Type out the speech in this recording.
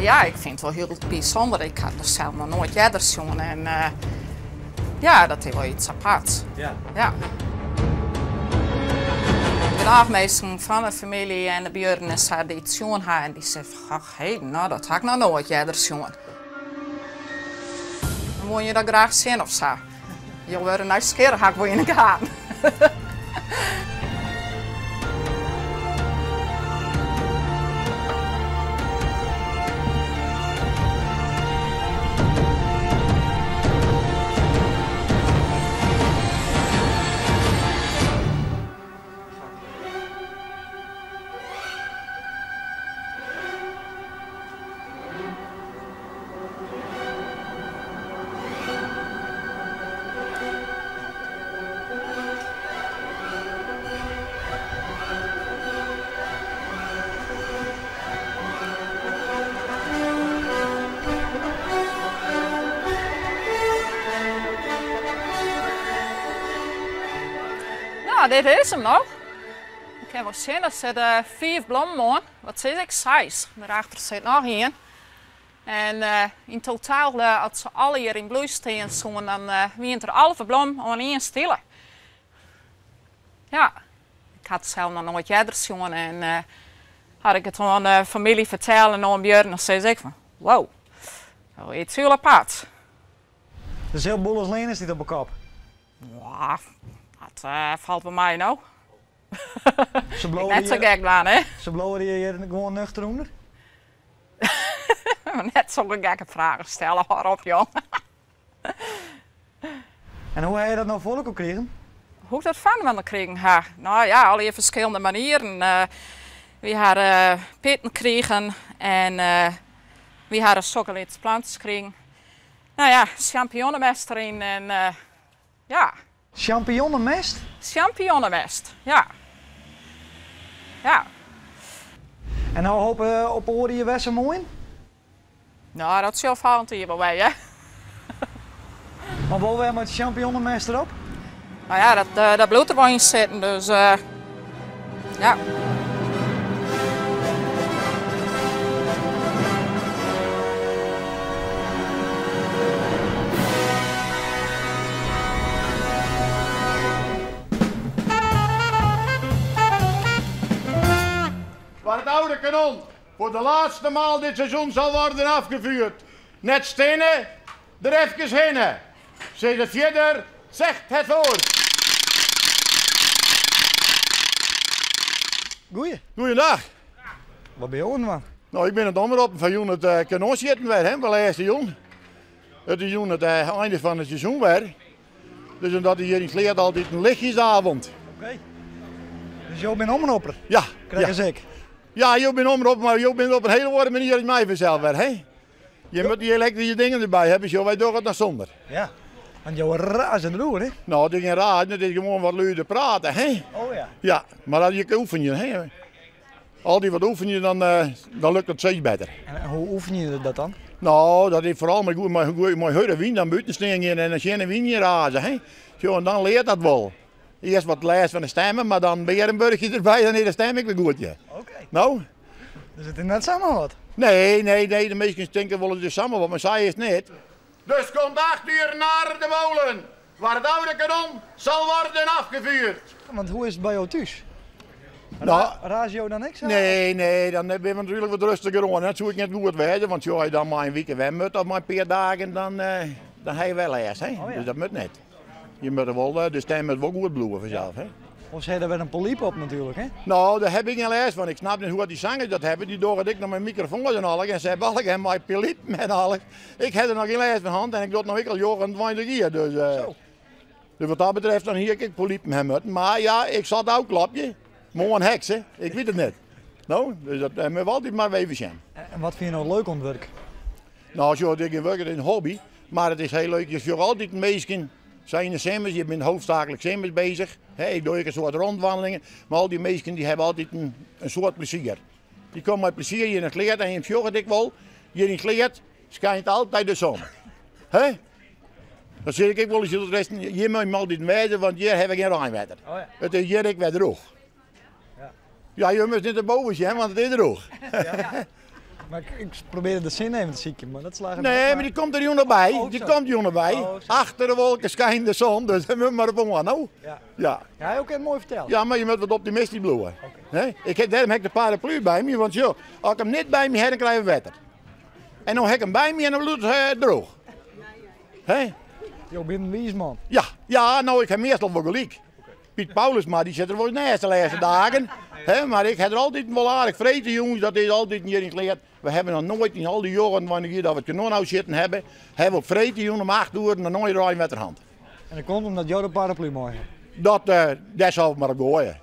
Ja, ik fyn it wol hiel bysûnder. Ik ha it sels noch noait earder sjoen en ja, dat is wol iets aparts. Ja. Ja. Genôch minsken fan de famylje en de buren en sa dy't it sjoen ha en dy sizze fan goch heden, no dat ha ik noch noait earder sjoen. Dan woene je dat graach sjen of sa. Jo wurde nijsgjirrich, ha ik wol yn 'e gaten. No, dit is him no. Je kinne wol sjen, der sitte fiif blommen oan. Wat sis ik? Seis. Dêrachter sit noch ien. En yn totaal, as se allegear yn bloei stean soene, dan wiene der 11 blommen oan ien stile. Ja, ik ha it sels noch noait earder sjoen en as ik it oan de famylje fertel en oan buren, dan sizze se ek fan wow, dat is iets hiel aparts. Dus hiel Boelensleane stiet op 'e kop? Ja, dat falt wol mei no. Se bliuwe Net sa gek dwaan, hè? Se bliuwe hjir gewoan nuchter ûnder? Net sokke gekke fragen stelle, hâld op jong. En hoe ha je dat no foar elkoar krigen? Hoe ik dat foar inoar krigen ha? No ja, allegear ferskillende manieren. Wy ha pitten krigen en wy ha sokke lytse plantsjes krigen. No ja, champignonnemest deryn en ja. Champignonnemest? Champignonnemest, ja. Ja. En no hope op oare jier wer sa moai? No, dat sil folgjend jier wol wer, hear. Mar wol wer mei champignonnemest derop? No ja, dat bliuwt der wol yn sitten, dus ja. Waar het oude kanon voor de laatste maal dit seizoen zal worden afgevuurd. Net stinne, der efkes hinne. Sis it fierder, zegt het woord. Goeie. Goeiedag. Wat binne jo oan it dwaan? No, ik bin it omroppen fan jûn it kanonsjitten wer, hè, de lêste jûn. It is jûn it einde fan it seizoen wer. Dus omdat is hjir yn Sleat altyd in lichtjesavond. Oké. Dus jo binne omropper? Ja. Krekt as ik? Ja, jo binne omropper, mar jo binne op in hiele oare manier as my fansels wer, hè? Je moatte dy elektryske dingen derby hawwe, sjoch, wy dogge it noch sûnder. Ja, want jo raze deroer, hè? No, it is gjin razen, it is gewoan wat luder prate, hè? Oh ja. Ja, mar as je oefenje, hè? Altyd wat oefenje, dan, dan lukt it steeds better. En hoe oefenje je dat dan? No, dat is foaral mei, mei, mei hurde wyn dan bûten stean gean en dan tsjin de wyn yn raze, hè? Sjoch, en dan leart dat wol. Earst wat lêst fan de stemmen, mar dan bearenburchje derby, dan is de stem ek wer goed, ja. Oké. No? Dus it is net samar wat? Nee, nee, nee, de minsken tinke wol it is samar wat, mar sa is it net. Dus komt 8 uur naar de molen, waar het oude kanon zal worden afgevuurd. Want hoe is it by jo thús? No, Raze jo dan ek sa? Nee, nee, dan binne we natuerlik wat rustiger oan. Dat soe ek net goed wêze, want sjoch, as je dan mei in wike wer moat of mei in pear dagen, dan, dan ha je wer lêst. Hè? Oh ja. Dus dat moat net. Je moatte wol, de stem moat wol goed bliuwe fansels. Hè? Oars ha je der wer in polyp op natuerlik, hè? No, dêr ha ik gjin lêst fan. Ik snap net hoe die sangers dat hawwe. Dy dogge it ek noch mei mikrofoans en alles. En se hawwe allegear mei polypen en alles. Ik ha der noch gjin lêst fan hân en ik doch it no ek al 29 jier. Dus, dus wat dat betreft dan hie ik ek polypen ha moatten. Mar ja, ik sil it ôfklopje. Moarn hekse, ik wit it net. No, dus dat moatte we altyd mar even sjen. En wat fine jo no leuk oan it wurk? No, sjoch, it is gjin wurk, it is in hobby. Mar it is hiel leuk. Je sjogge altyd minsken, sa yn de simmers, je binne hoofdzakelijk simmers bezich. Ik doch ek in soad rondwandelingen. Mar al dy minsken dy hawwe altyd in soad plezier. Dy komme mei plezier hjir yn Sleat en jim sjogge it ek wol. Hjir yn Sleat skynt altyd de zon. Hè? Dan sis ik ek wolris tsjin de toeristen, hjir moat je altyd wêze, want hjir hawwe we gjin reinwetter. Oh ja. It is hjir ek wer droech. Ja. Ja, je moatte net te boven sjen, want it is droech. Ja. Maar ik, ik probeerde de zin even te sykjen, mar dat slagge net. Nee, mar dy komt der jûn noch by. Oh, dy komt jûn noch by. Oh, Achter de wolken schijnt de zon, dus daar moet maar op oan, no. Ja. Ja. Ja, ook mooi ferteld. Ja, mar je moatte wat optimistysk bliuwe. Okay. Ik heb, dêrom ha ik de paraplu by my, want joh, as ik him net by my ha, dan krije we wetter. En no ha ik him by my en dan bliuwt it droech. Hè? Jo binne in wiis man. Ja, ja, no, ik ha meastal wol gelyk. Piet Paulusma dy sit der wolris neist de lêste dagen. Hè, mar ik ha der altyd wol aardich freedtejûns, dat is altyd hjir yn Sleat. We hawwe noch noait yn al dy jierren wannear hier dat we it kanon no sitten hawwe, hawwe we op freedtejûn om 8 oere noch noait reinwetter hân. En dat komt omdat jo de paraplu mei hawwe? Dat, dêr sil ik mar op goaie.